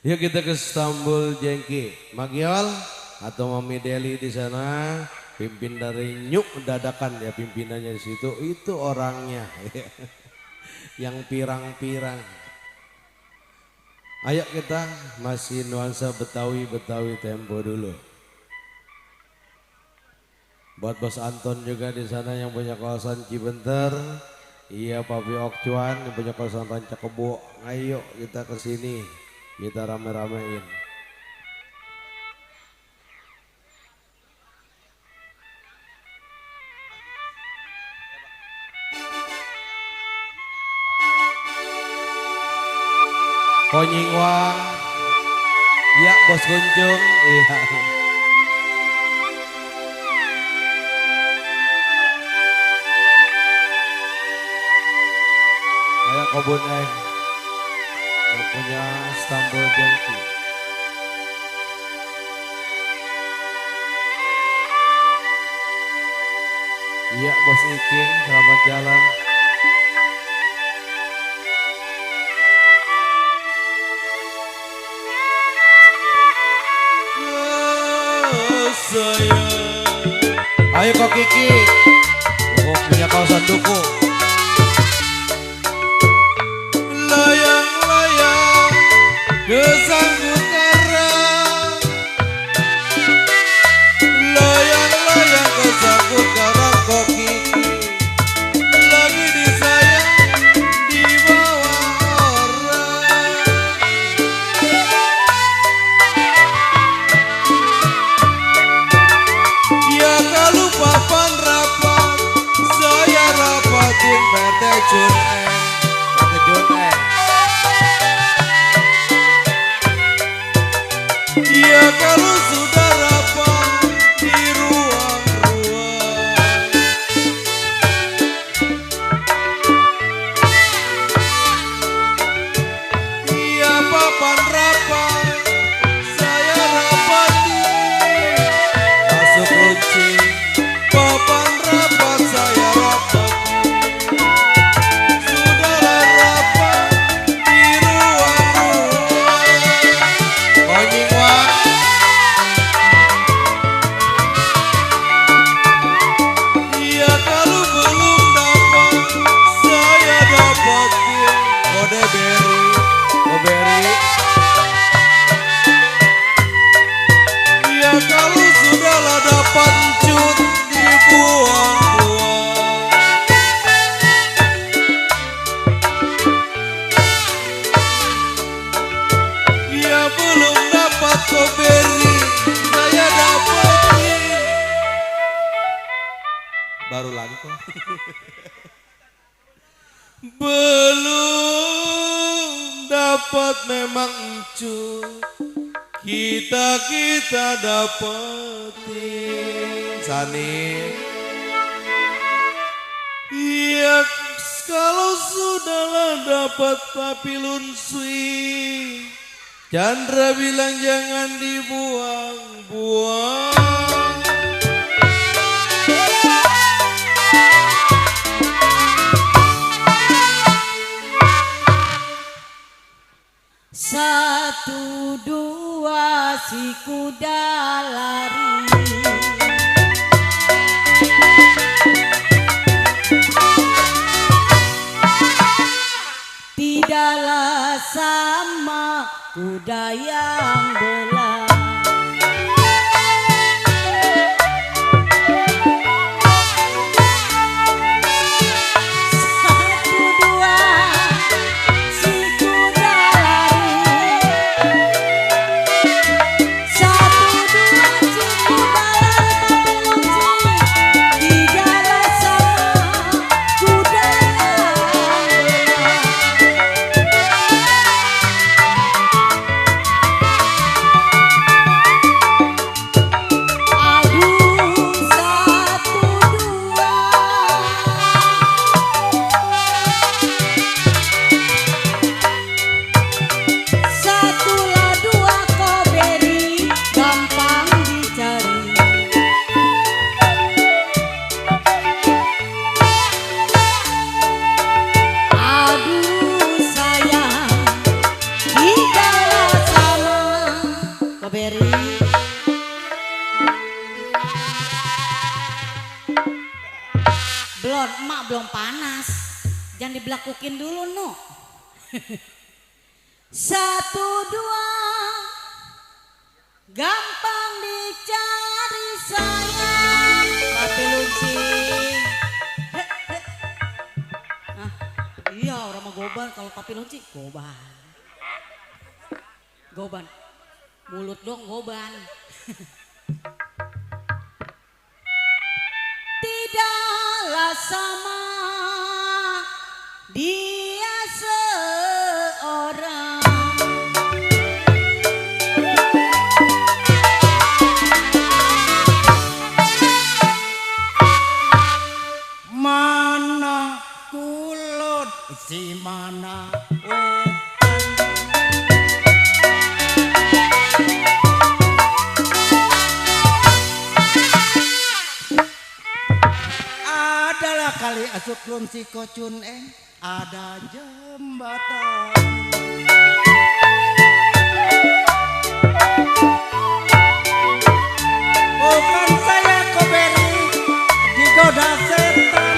Yuk kita ke Istanbul Jengki. Magiol atau Mami Deli di sana. Pimpin dari Nyuk dadakan ya pimpinannya di situ. Itu orangnya. Yang pirang-pirang. Ayo kita masih nuansa Betawi tempo dulu. Buat Bos Anton juga di sana yang punya kawasan Cibenter. Iya Papi Okcuan yang punya kawasan Ranca Kebo. Ayo kita ke sini. Kita rame-ramein. Konyingwang. Ya Bos Kuncung. Iya. Ayo Kobun Eng. Yang punya Istanbul Jengki. Iya Bos Iking, selamat jalan. Ayo Kok Kiki, oh, punya kawasan Duku. Layang-layang ke Sanggu Karang, layang-layang ke Sanggu Karang. Kok Kiki lagi disayang di bawah orang. Ya kalau papan rapat, saya rapatin PT Jun Eng, PT Jun Eng. Ya kalau sudah rapat di ruang-ruang. Ya papan rapat, saya rapatin. Masuk kunci, papan rapat saya rapatin. Sudahlah rapat di ruang-ruang. Konyingwang. Ya kalau belum dapat, saya dapatin. Kode beri, koberi. Ya kalau sudahlah dapat cut dibuang-buang. Ya belum dapat koberi, saya dapatin. Baru lagi kok. Belum dapat memang cut. Kita dapetin. Sani. Iya kalau sudahlah dapat papilun sui, Chandra bilang jangan dibuang-buang. Satu dua si kuda lari, tidaklah sama kuda yang belah. Koberi. Belum, emak belum panas. Jangan dibelakukin dulu, no. Satu dua, gampang dicari sayang. Tapi luncing. Ah, iya orang mah goban, kalau papi luncing goban. Goban, mulut dong goban. Tidaklah sama dia seorang. Mana kulon si mana adalah kali asup lun si kocun ada jembatan. Bukan saya Koberi digoda setan.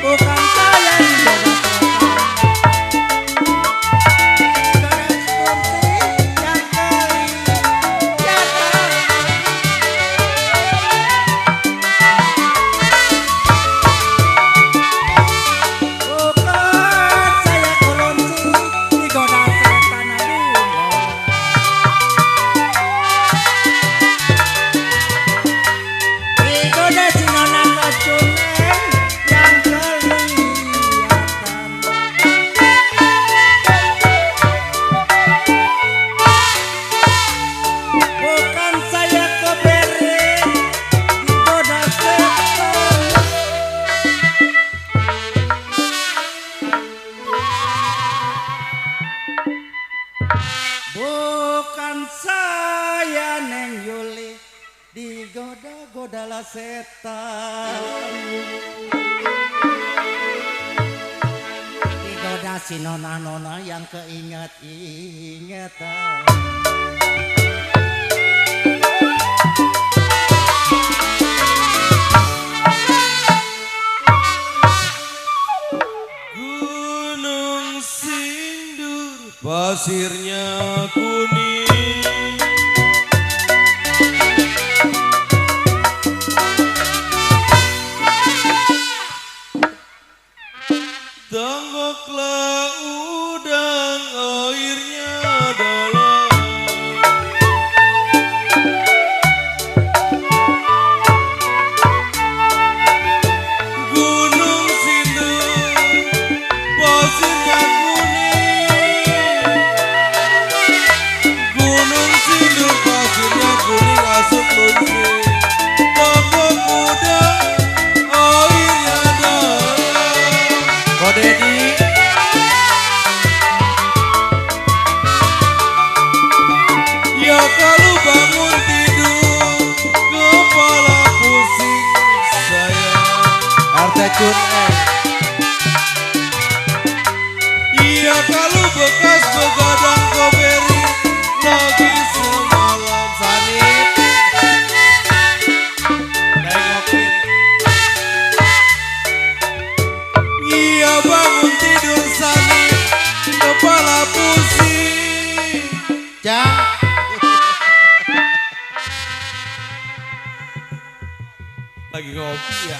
Bukan saya digoda setan. Garis kunci yang kali jatuh. Bukan saya kolonci digoda setan. Digoda si nona kocun yang kelihatan. Bukan saya Koberi digoda setan. Bukan saya Neng Yuli digoda-godalah setan. Digoda si nona-nona yang keinget-ingetan. Gunung Sindur pasirnya kuning, tenggoklah udang airnya dalam. Gunung Sindur pasirnya kuning, Gunung Sindur pasirnya kuning asup luncing, tenggok udang airnya dalam. Kok Dedi? Ya kalau bangun tidur kepala pusing sayang. RT Cun Iya kalau bekas begadang Koberi lagi semalam sanit. Tengokin. Iya bangun tidur sanit, kepala pusing. Cang. Lagi ngopi ya.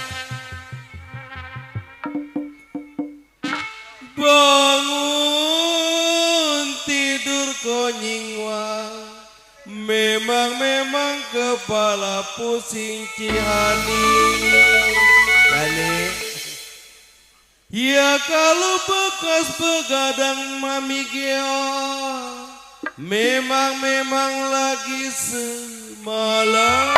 Bangun tidur konyingwang, memang kepala pusing Cihani. Kali ya kalau bekas begadang Mami Geo, memang lagi semalam.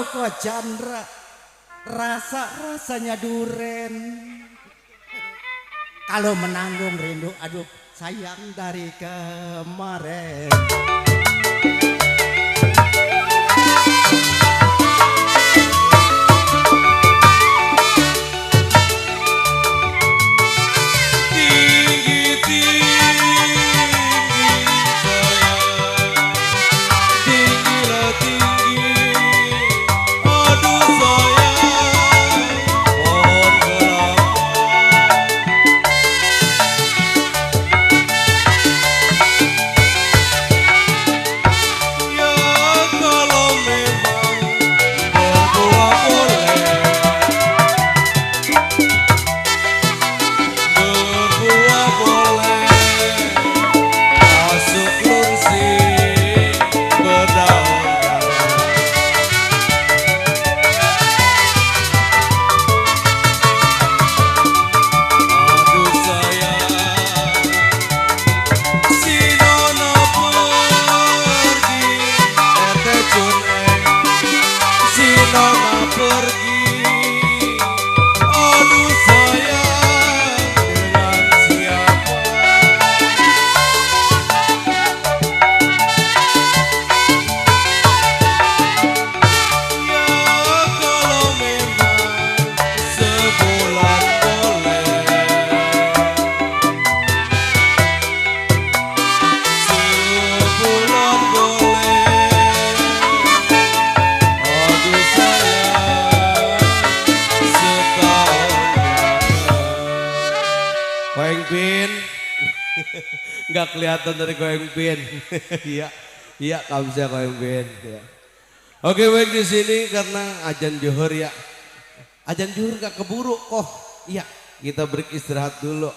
Joko Chandra, rasanya duren. Kalau menanggung rindu, aduh sayang dari kemarin. Koeng Pin, nggak kelihatan dari Koeng Pin. Iya, iya kamu bisa Koeng Pin. Ya. Oke baik di sini karena ajan Johor ya, ajan Johor gak keburu kok. Iya, kita break istirahat dulu.